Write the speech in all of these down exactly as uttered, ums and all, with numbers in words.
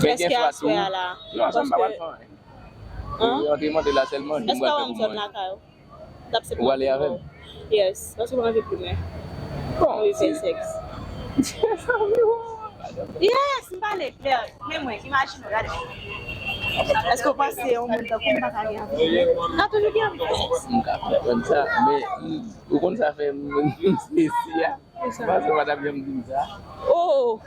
Men gen fwa tou. Èske aswè a la? Non, sa m pa pral fè anyen. Hein? Antrenman te la sèlman, di m pral fè pou mwen. Èske w ap vin lakay ou? Ou ale avè m? Yes, paske mwen anvi plimen. Bon, mwen anvi fè sèks. Yes, m pale klè. Men mwen, imajine w, gade. Èske w panse yon moun tankou m pa ka gen anvi plimen? M ka toujou gen anvi fè sèks. M ka konprann sa, men, mm, ou konn sa fè m, m sezi a? Paske w pa t ap janm di m sa. Oh,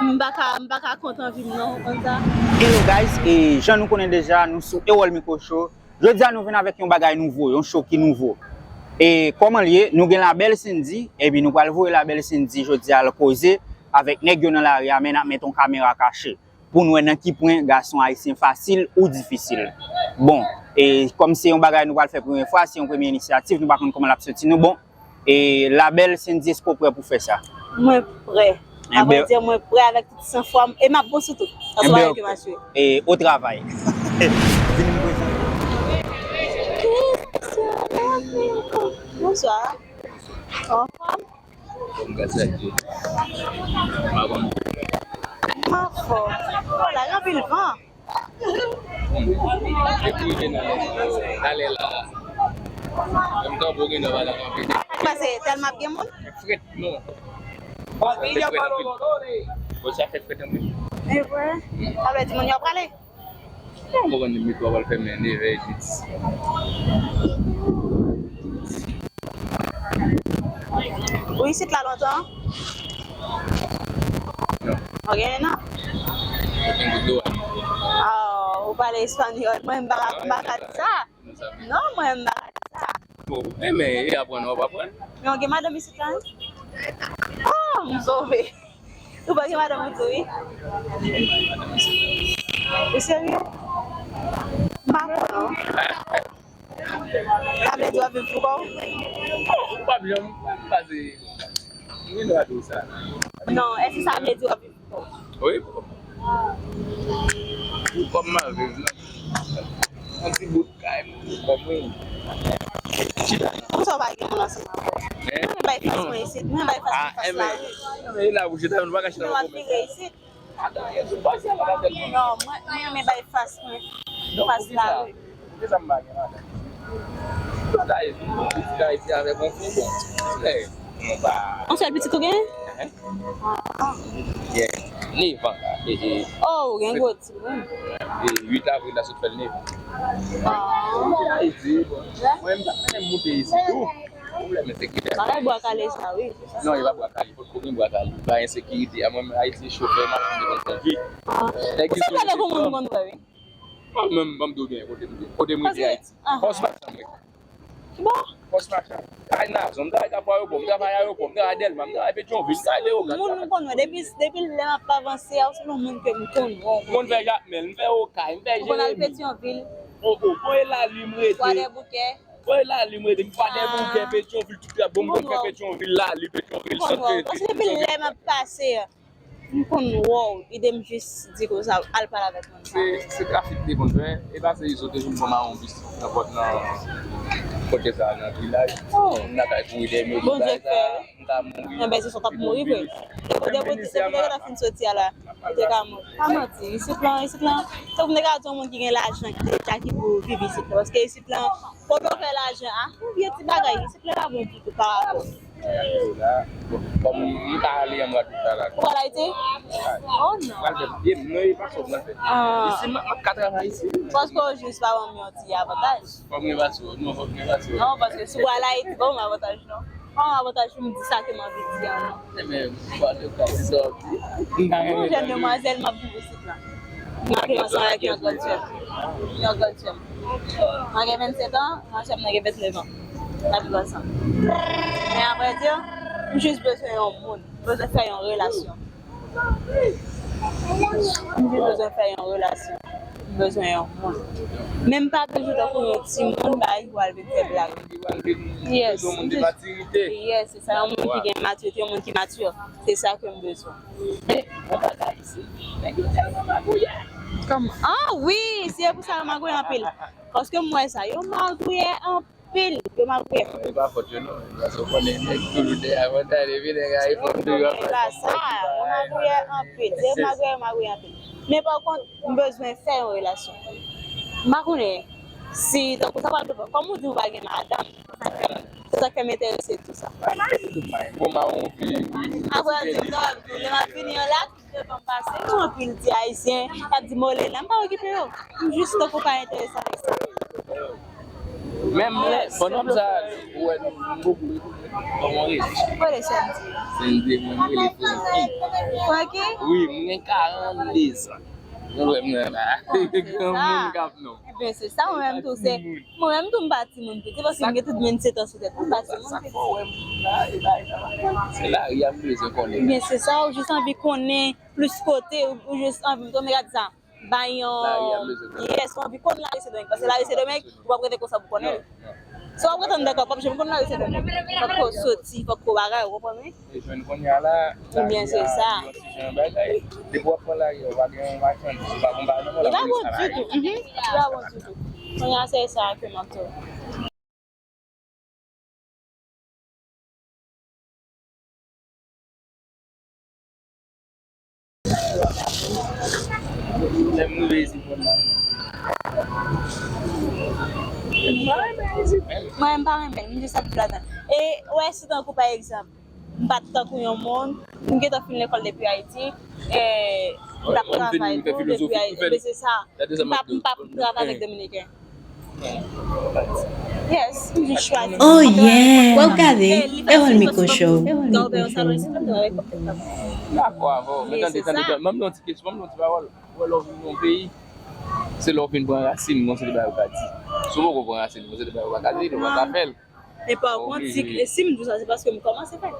m pa ka, m pa ka kont anvi m non, ou konn sa? Hello guys, e jan nou konnen deja, nou sou Erol Micro Show. Jodi a nou vin avèk yon bagay nouvo, yon show ki nouvo. E kòman l ye? Nou gen Labèl Cindy, epi nou pral voye Labèl Cindy jodi a al koze avèk nèg yo nan lari a, men n ap met yon kamera kache pou n wè nan ki pwen gason ayisyen fasil ou difisil. Bon, e kòm se yon bagay nou pral fè premye fwa, se yon premye inisyativ, nou pa konn kòman l ap soti nou. Bon, e Labèl Cindy, èske w prè pou fè sa? Mwen prè. Avrèdi, mwen prè avèk tout sanfwa m. E m ap bon sou tout. Paske w pa gen ke m asire. E o travay. Vini m prezante. Bonswa. Anfòm? M anfòm. M anfòm. Wala, gen anpil van. Epi gen nan talè la. Menm tan pou gen nan pa la kanpe. Pase tèlman ap gen moun. Frèt, non. Fè frèt anpil. Bon, sa fè frèt anpil. E vre? Sa vle di moun yo prale? Bon, mwen konn li metwo pral fèmen nevè edit. Ou isit la lontan? Non. Ok, non. Ou fin gout dlo a. Oh, ou pale espanyòl. Mwen, m pa ka, m pa ka di sa. Non, mwen, m pa ka di sa. Bon, e men, e aprann, w ap aprann. Men w gen madanm isit la, wi? Oh, m sove. Ou pa gen madanm ou tou, wi? Ou serye? M pa kwè, non. Sa vle di w ap viv pou kò w? Bon, ou p ap janm pase. Mwen gen dwa di w sa. Non, èske sa vle di w ap viv pou kò w? Wi, pou kò m. Pou kò m m ap viv, non. Yon ti bout kay m pou kò m, wi. Chita. Poukisa w pa gen moun ansanm avè w? Hein? Mwen bay fas mwen isit, mwen bay fas mwen fas lari. Men, men, e la pou chita, nou pa ka chita nan pwomès. Mwen ap vire isit. Ata, e sou pase a la pa tèlman. Non, mwen, mwen renmen bay fas mwen. Fas lari. Poukisa m pa gen madanm? Bagay, bagay ti avèk yon fi, bon. Lè, nou pa. Yon sèl pitit ou gen? Hein? Ah. Yeah. Nèf an la. E, e, oh, ou gen gwo timoun. E uit avril la sot fè l nèf an. Ah. Ayiti, bon. Mwen, m t ap mennen m moute isit tou. Pwoblèm ensekirite. Bagay bwa kale sa, wi. Non, e pa bwa kale. Potko gen bwa kale. Pa ensekirite. A mwen, Ayiti, chofè machin te konn kondui. Nèg ki sou moun konn wè, wi. Mwen menm, ban m di w byen kote m ye. Kote m rete Ayiti. Fòs machan m rete. Bon. Fòs machan. Kay Nazon, m travay Kafou Ayewopò, m travay Ayewopò, m travay Dèlma, m travay Petyonvil, m travay Leyogàn. Moun m konn wè, depi, depi lè m ap avanse a, ou se yon moun ke m konn wè. M konn fè Jakmèl, m fè Okay, m fè Jeremi. Ou konn al Petyonvil? O, o, Voye Lali m rete. Kwadèboukè. Voye Lali m rete, m Kwadèboukè, Petyonvil, tout la, bon, m konn fè Petyonvil, Lali, Petyonvil, Sant Fredrik, Petyonvil. Paske depi lè m ap pase a, m konn wè w, ide m jis di konsa, al pale avèk moun sa. Se, se trafik te konn fè, e pa se izo te vin pran mawon bis nan pòt nan kote sa nan vilaj. Oh. M nan kay kouri dèyè m yo di bagay sa, m ka mouri. Enben, se sa w t ap mouri vre. Depi, depi, depi nèg la fin soti a la, ou te ka mouri. Pa manti, isit lan, isit lan, tankou m te ka di yon moun ki gen lajan, ki te ka ki pou viv isit lan. Paske isit lan, pwoblèm fè lajan, a, yon vye ti bagay, isit lan pa bon ditou pa rapò. Kòm m ka ale an mwa dout la. Ou pral Ayiti? Oh non. Pral fè pye m, non, e pa sa w pral fè. Ah. Isi, m ap ka travay isi. Paske w jis pa ban m yon ti avantaj. Fò m gen paspo, non, fò m gen paspo. Non, paske si w pral Ayiti, ban m avantaj, non. Ban m avantaj pou m di sa ke m anvi di an, non. Ebyen, m pral de kòm sa w di. Yon jèn demwazèl, m ap viv isit la. M ap viv ansanm avèk yon grann sè m. Yon grann sè m. Mwen gen vennsèt an, mwen sè m nan gen vennèf an. N ap viv ansanm. Men avrèdi, m jis bezwen yon moun. M bezwen fè yon relasyon. M jis bezwen fè yon relasyon. M bezwen yon moun. Men m pa bezwen tankou yon timoun bay pou al vin fè blag. Yes. Yes, se sa, yon moun ki gen matirite, yon moun ki mati. Se sa ke m bezwen. Kòman? Ah wi, se pou sa yo magouye anpil. Paske m wè sa, yo magouye anpil. Yo magouye. E pa fòt yo non, paske w konnen nèg toujou dèyè avantaj, epi nèg a e fòt yo ap fè sa, yo magouye anpil. Se magouye, yo magouye anpil. Men pa kont, m bezwen fè yon relasyon. M pa konnen si, tankou sa pral depann. Kòm ou di ou pa gen madanm, se sa k fè m, se sa k fè m enterese tou sa. Bon, mawon, wi, wi. Apre, di, non, lè m ap vini an la, devan m pase, gen anpil ti Ayisyen, y ap di, "Molena, m pa okipe yo." M jis tankou pa enterese avèk sa. Menm lè, pandan m sa, ou wè, m bokou, kòman w rele? Mwen rele Sandy. Sandy, mwen rele Franky. Franky? Wi, mwen gen karannde zan. Ou wè m nan la. Granmoun k ap non. Ebyen, se sa, mwen menm tou, se, mwen menm tou, m pa timoun piti, paske m gen tout vennsèt an sou tèt mwen, m pa timoun piti. Sa k fè w wè m la, e bagay sa pa fèt. Se lari a m bezwen konnen. Ebyen, se sa, ou jis anvi konnen plis kote, ou, ou jis anvi, m tonbe gad sa. Bay yon, yes, ou anvi konn lari Sendomeng, paske lari Sendomeng, ou p ap rete konsa pou konnen l. Si w ap rete anndan kay ou, w p ap janm konn lari Sendomeng. Fòk ou soti, fòk ou bagay, ou konprann wi? E jwenn kounye a la, ebyen, se sa. Yon ti jan bagay, depi w ap pran lari a, ou pa gen yon machandiz, ou pa gen yon bagay nan men w, l ap vini sa lari. Li pa bon ditou. Li pa bon ditou. Kounye a, se sa ke m ap di w. Lè m rive isit, mwen la. Mwen, m pa renmen l, m jis ap di ladan. E, ou wè, si tankou, pa egzanp, m pa t tankou yon moun, m gentan fin lekòl depi Ayiti, e, m t ap travay tou depi Ayiti, men se sa, m p ap, m p ap travay avèk Dominiken. Yes, m jis chwazi. Oh yeah! Wè w gade, e wòl Miko Show. Dakò avè w, men tande, tande, tande, ban m yon ti kesyon, ban m yon ti pawòl. Ou wè lè w vin nan yon peyi, se lè w fin pran rasin, gon seri de bagay ou ka di. Si w poko pran rasin, gon seri de bagay ou pa ka di, ou pa ka fè l. Men pa kont, si, si m di w sa, se paske m kòmanse fè l.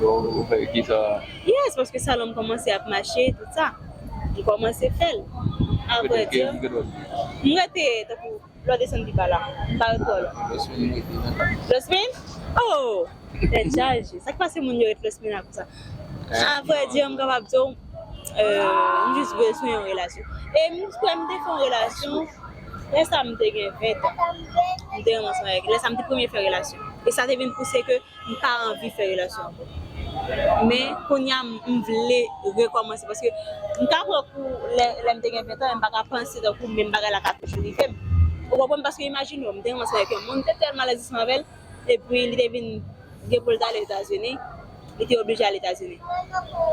Ou, ou fè kisa? Yes, paske salon m kòmanse ap mache, tout sa. M kòmanse fè l. Avrèdi, m rete tankou lè w desann pi ba la. M pa ret twò lwen. Lòsmin? Oh! Tèt chaje. Sa k pase moun yo ret Lòsmin la konsa? Avrèdi, m kapab di w, euh, m jis bezwen yon relasyon. E m kwè m te fè yon relasyon, lè sa m te gen ven tan. M te renmen ansanm avèk, lè sa m te premye fè relasyon. E sa te vin pouse ke m pa anvi fè relasyon ankò. Men, kounye a, m, m vle rekòmanse, paske m ka pran kou lè, lè m te gen ven tan, men m pa ka panse tankou menm bagay la ka toujou rive m. Ou konprann? Paske imajine w, m te renmen ansanm avèk yon moun, m te tèlman alèz ansanm avè l, epi li te vin gen pou l t ale Etazini, li te oblije al Etazini.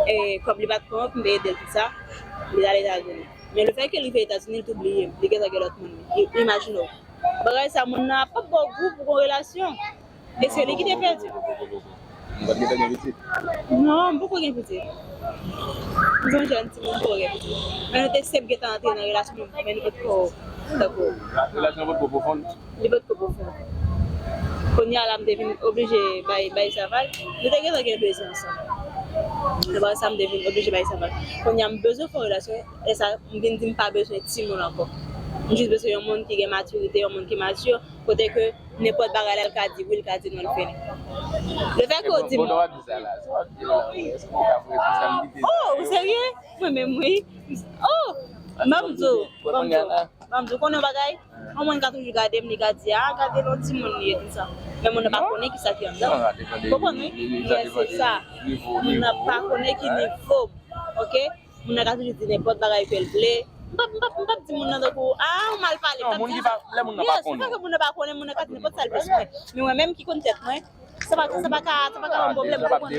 E kòb li pa t pran, m te ede l tout sa, li t ale Etazini. Men lefètke li rive Etazini, li tou bliye m, li gentan gen lòt moun. I-, imajine w. Bagay sa, moun nan ap ba w gou pou gon relasyon. E se li ki te pèdi. Ou pa t gentan gen pitit? Non, m poko gen pitit. M se yon jèn timoun, m poko gen pitit. Men nou te sep gentan antre nan relasyon, men nou potko, tankou. Relasyon potko pwofon? Li potko pwofon. Kounye a la, m te vin oblije bay, bay Saval. Nou te gentan gen de zan ansanm. Se pa sa, m te vin oblije bay Saval. Kounye a, m bezwen fè yon relasyon, e sa, m vin di m pa bezwen timoun ankò. M jis bezwen yon moun ki gen matirite, yon moun ki mati, kote ke nenpòt bagay la, l ka di wi, l ka di non, l fini. Lefètke w di m. Bon, w ap di sa la, sa w ap di la, èske w ka pran responsabilite sa yo? Oh, ou serye? Mwen menm, wi. Oh! Ban m di w, ban m di w, ban m di w, konnen yon bagay? Yon moun ka toujou gade m, li ka di, "Ah, gade yon timoun li ye," tout sa. Men moun nan pa konnen kisa ki anndan. Ou konprann, wi? Yes, se sa. Moun nan pa konnen ki nivo m, oke? Moun nan ka toujou di nenpòt bagay ke l vle. M p ap, m p ap, m p ap di moun nan tankou, "Ah, ou mal pale." M p ap di sa. Lè moun nan pa konnen. Lefètke moun nan pa konnen, moun nan ka di nenpòt sa l vle sou mwen. Men mwen menm ki konn tèt mwen, sa pa, sa pa ka, sa pa ka ban m pwoblèm, ou konprann?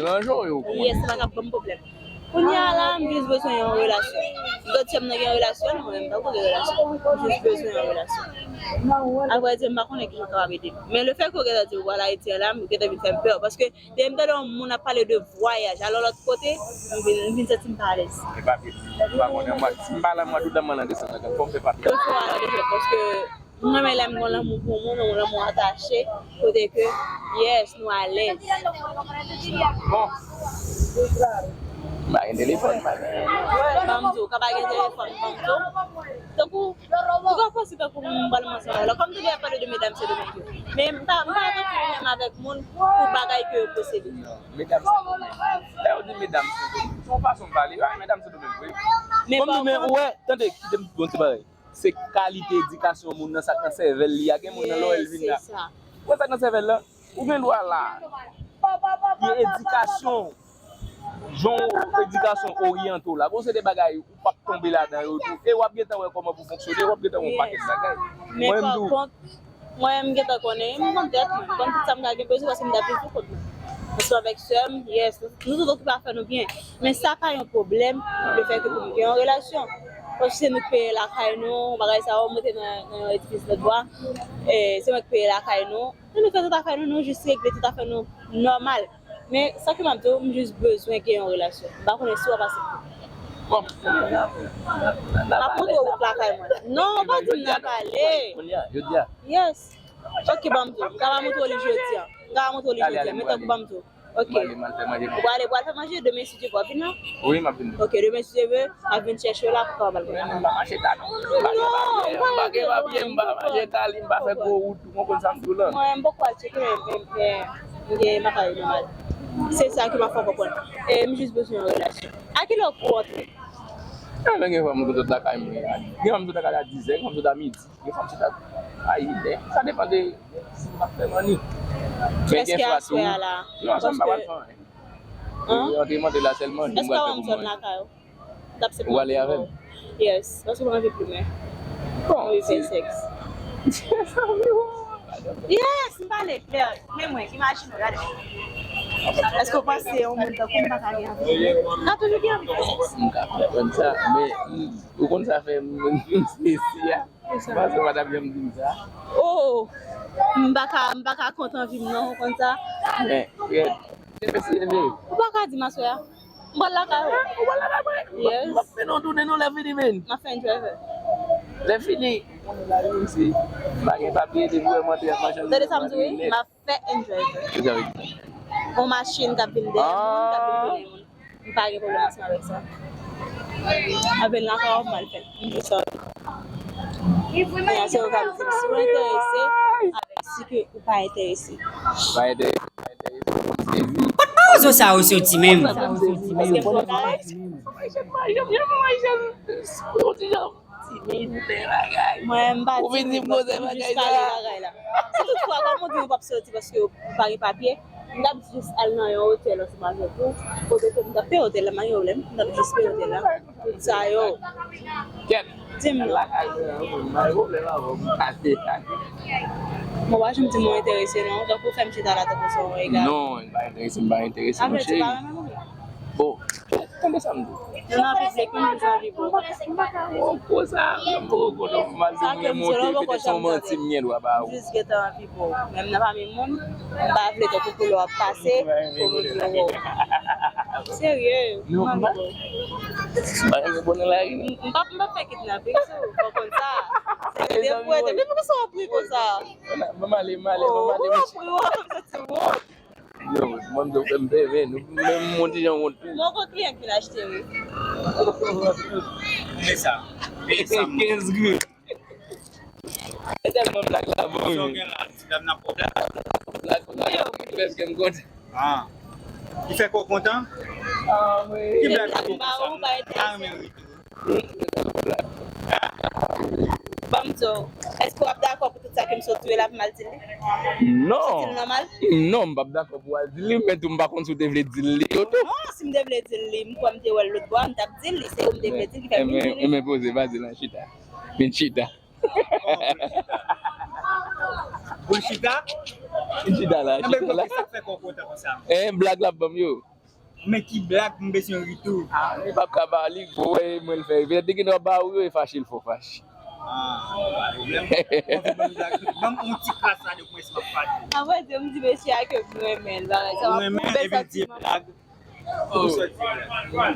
Yes, sa pa ka ban m pwoblèm. Kounye a la, m jis bezwen yon relasyon. Lòt sè m nan gen relasyon, mwen menm m poko gen relasyon. M jis bezwen yon relasyon. Avrèdi, m pa konnen kijan w kapab ede m. Men lefètke w gentan di w pral Ayiti a la, m gentan vin fè m pè. Paske depi m tande yon moun ap pale de vwayaj, al yon lòt kote, m vin, m vin santi m pa alèz. E papye, m pa konnen, mwa, si m pa la, mwa dout la, mwen nan desann nan gang. Fò m fè papye. Fò w al desann, paske m renmen lè m gon lanmou pou moun, yon lanmou atache, kote ke, yes, nou alèz. Bon. M pa gen telefòn, m pa gen. Ban m di w, ka pa gen telefòn, ban m di w. Tankou, ou ka panse tankou m pral manti avè w la. Kòm m te deja pale de medam Sendomeng yo. Men m pa, m pa tankou menm avèk moun pou bagay ke yo posede. Non, medam Sendomeng. Lè yo di medam Sendomeng, se yon fason m pale. Yo, medam Sendomeng, wi. Men ou wè, tande, kite m di w yon ti bagay. Se kalite edikasyon moun nan, sa k nan sèvèl li a. Gen moun nan, lè w wè l vin la. Ou wè sa k nan sèvèl la? Ou gen dwa la. Gen edikasyon. Jan w edikasyon oryante w la, gon seri de bagay ou p ap tonbe ladan yo tou. E w ap gentan wè kòman pou fonksyone, w ap gentan wè yon pakèt bagay. Men pa kont, mwen, m gentan konnen, m konn tèt mwen, m konn tout sa m ka gen bezwen paske m t ap viv pou kont mwen. Ansanm avèk sè m, yes, nou tout okipe afè nou byen. Men sa pa yon pwoblèm, lefètke pou m gen yon relasyon. Paske se nou k peye lakay nou, bagay sa yo, monte nan, nan yon edifis lòt bò. E, se mwen k peye lakay nou. Nou, nou fè tout afè nou, nou jis regle tout afè nou nòmal. Men, sa ke m ap di w, m jis bezwen gen yon relasyon. M pa konnen si w ap aksepte. Bon, m ap montre w wout lakay mwen. Non, w pa di m nan pale. Kounye a, jodi a. Yes. Ok, ban m di w. M ka pa montre w li jodi a. M ka pa montre w li jodi a. Men tankou ban m di w. Ok. Ou prale, m al fè manje pou ou. Ou prale, pral fè manje, demen si Dye vle, w ap vin la? Wi, m ap vin. Ok, demen si Dye vle, m ap vin chèche w la pou kapab al. Mwen, m pa mache ta non. M pa gen papye, m pa gen papye, m pa mache ta li, m pa fè gwo wout, ou konprann sa m di w lan? Mwen, m poko al tcheke, men, men, men, m gen makay nòmal. Se sa ke m ap fè w konprann. E m jis bezwen yon relasyon. A kilè w pou antre? Nan gen fanm sot lakay mwen. Gen fanm sot lakay a dizè, gen fanm sot a midi. Gen fanm sot a, a inè. Sa depann de si m ap fè mani. Men gen fwa tou. Èske aswè a la? Non, aswè m pa pral fè anyen. An? Antre m antre la sèlman, di m pral fè pou mwen. Èske w ap antre lakay ou? Ou prale avè m? Yes, paske mwen anvi plimen. Bon, mwen anvi fè sèks. Yes, m pale klè. Men mwen, imajine w, gade. Èske w panse yon moun tankou m pa ka gen anvi plimen? M ka toujou gen anvi fè sèks. M ka konprann sa, men ou konn sa fè m sezi a? Paske w pa t ap janm di m sa. Oh, m pa ka, m pa ka kont anvi m non, ou konn sa. Men, rèd. Se mesye, men. Ou pa ka di m aswè a. M pral lakay ou. Ou pral lakay mwen? Yes. M ap mennen w tounen non lè fini, men. M ap fè yon driver. Lè fini, ou konnen la, wi, se, m pa gen papye, depi w wè m antre ak machann. Tande sa m di w, wi. M ap fè yon driver. Kisa w vle di? Yon machin k ap vin dèyè moun, k ap vin tounen moun. M pa gen pwoblèm ansanm avèk sa. Apèl nan kò m al fè. M jis anvi. Kounye a se yo k ap di m si w enterese avèk si ke ou pa enterese. Pa enterese, pa enterese, m sezi. Kot mawozo sa yo soti menm? Paske m konn Ayisyen. Ayisyen, Ayisyen, Ayisyen, yon ti jan. Timid, fè bagay. Mwen, m pa timid, paske m jis pale bagay la. Si toutfwa, kòman w di nou p ap soti paske w pa gen papye? M t ap jis al nan yon otèl ansanm avèk ou, kote ke m t ap peye otèl la, m pa gen pwoblèm, m t ap jis peye otèl la. Tout sa yo. Kèt. Di m non. Lakay mwen, m pa gen pwoblèm avè w, m pale. Mwen pa janm di m ou enterese non, tankou w fè m chita la tankou se yon rega. Non, m pa enterese, m pa enterese, monchè. Bon, tande sa m di w. Nou nan piblik, nou bezwen viv. M pa ka wè w konsa, m poko konnen w mal di m gen monte, petèt se yon manti m gen dwa ba ou. M jis gentan anvi bo. Menm nan pami moun, m pa vle tankou koulè w ap pase, pou moun vin wè w. Serye, m anvi bo. M pa renmen bo nan lari non. M p ap, m p ap fè kidnaping sou ou, w konn sa. Se de pou ede. Depi konsa w ap ri konsa. Ban m ale, ban m ale, ban m ale, monchè. Ou ap ri, w ap santi wont. Yo, mwen, m, m, m, m, nou menm moun ti jan wont tou. Mwen gon kliyan k vin achte, wi. Men sa. Peye sa, mwen. Kenz goud. E tèlman blag la bon, wi. Sa w gen la, ti dam nan pwoblèm. Blag, blag, blag, prèske m kontan. Ah. Li fè kò w kontan? Ah, wi. Ki blag la bon konsa? M pa renmen ri. Ban m di w, èske w ap dakò pou tout sa ke m sot di w la pou m al di l li? Non. Ou santi l nòmal? Non, m p ap dakò pou w al di l li, men tou m pa konn si w te vle di l li yo tou. Non, si m te vle di l li, m kwè m te wè l lòt bò a, m t ap di l li, se ou m te vle di l ki fè m vin di l li. Men, men poze, pa di l an, chita. Vin chita. Pou l chita? Vin chita la, chita la. Sa k fè kò w kontan konsa? Eh, blag l ap ban m yo. Men ki blag m bezwen ri tou. Ah, li p ap ka ba li, gwo, wè, mwen l fè. Petèt li gen dwa ba ou yo, e fache l fè w fache. Ah, pa pwoblèm. Ban m yon ti kras la de pwens m ap pale. Avrèdi, m di mesye a ke m renmen l, bagay sa. Ou renmen, epi l di blag. Ou sòti blag.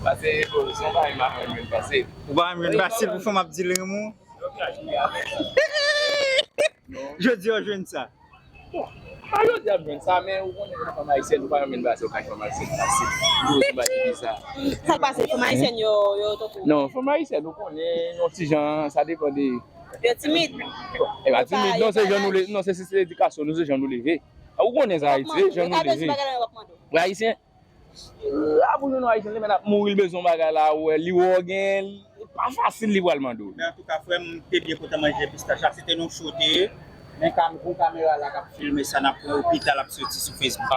Pase, oh, se yon bagay m pa renmen pase. Ou pa renmen pase pou fanm ap di l renmen w? Jodi a w jwenn sa. Bon, pa jodi a m jwenn sa, men ou konnen nan fanm ayisyèn, ou pa renmen pase, ou kay fanm ayisyèn pase. Ou di m pa di sa. Sa k pase, fanm ayisyèn yo, yo tankou. Non, fanm ayisyèn, ou konnen, yon ti jan, sa depann de. Yo timid. E pa timid, non, se jan nou le, non, se, se, se edikasyon nou, se jan nou leve. Ou konnen sa, Ayiti, se jan nou leve. Ou ayisyen, la pou jwenn yon ayisyen, li menm ap mouri, li bezwen yon bagay la, ou wè, li wè w gen, li pa fasil, li pral mande w. Men antouka, frè m, m te byen kontan manje pistach la, se te nan cho w te ye. Men kam, pou kamera la k ap filme sa, n ap pran yo pita, l ap soti sou Facebook.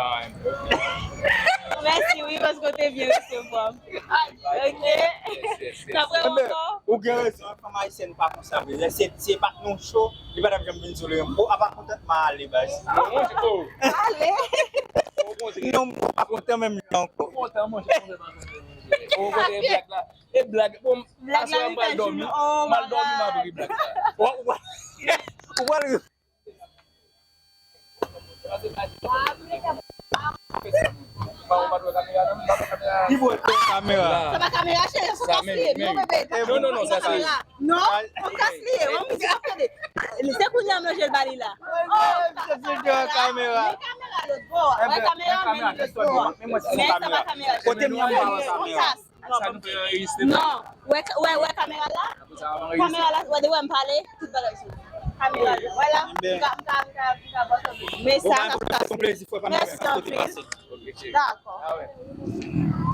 Mèsi, wi, paske w te byen resevwa m. Ok. N ap wè ankò. Ou gen rezon, fanm ayisyèn pa konsa vre. Lè se, se pa t nou cho, li pa t ap janm vin sou le. O, apa kontantman ale, baz. Ale. Non, m pa kontan menm jan ankò. Kontan, monchè, kontan. Ou kote e blag la. E blag. Bon, aswè m pral dòmi. M al dòmi, m ap ri blag la. Ou pral ri. Ki bò e kamera la? Sa pa kamera, cheri, se yon fokis li ye. Non, bebe. Non, non, non, sa se. Non, fokis li ye. Mwen, mwen di, ap tande. Se kounye a m lonje l ba li la. Se kamera. Men kamera lòt bò. Wè kamera, men lòt bò. Men sa pa kamera, cheri. Kote m nan, m pa wè kamera. Non, wè, wè, wè kamera la. Kamera la, wè de wè m pale, tout bagay sou kamera la. Wè la, m ka, m ka, m ka, m ka ba w tande. Men sa, sa, sa. Mèsi anpil. Dakò.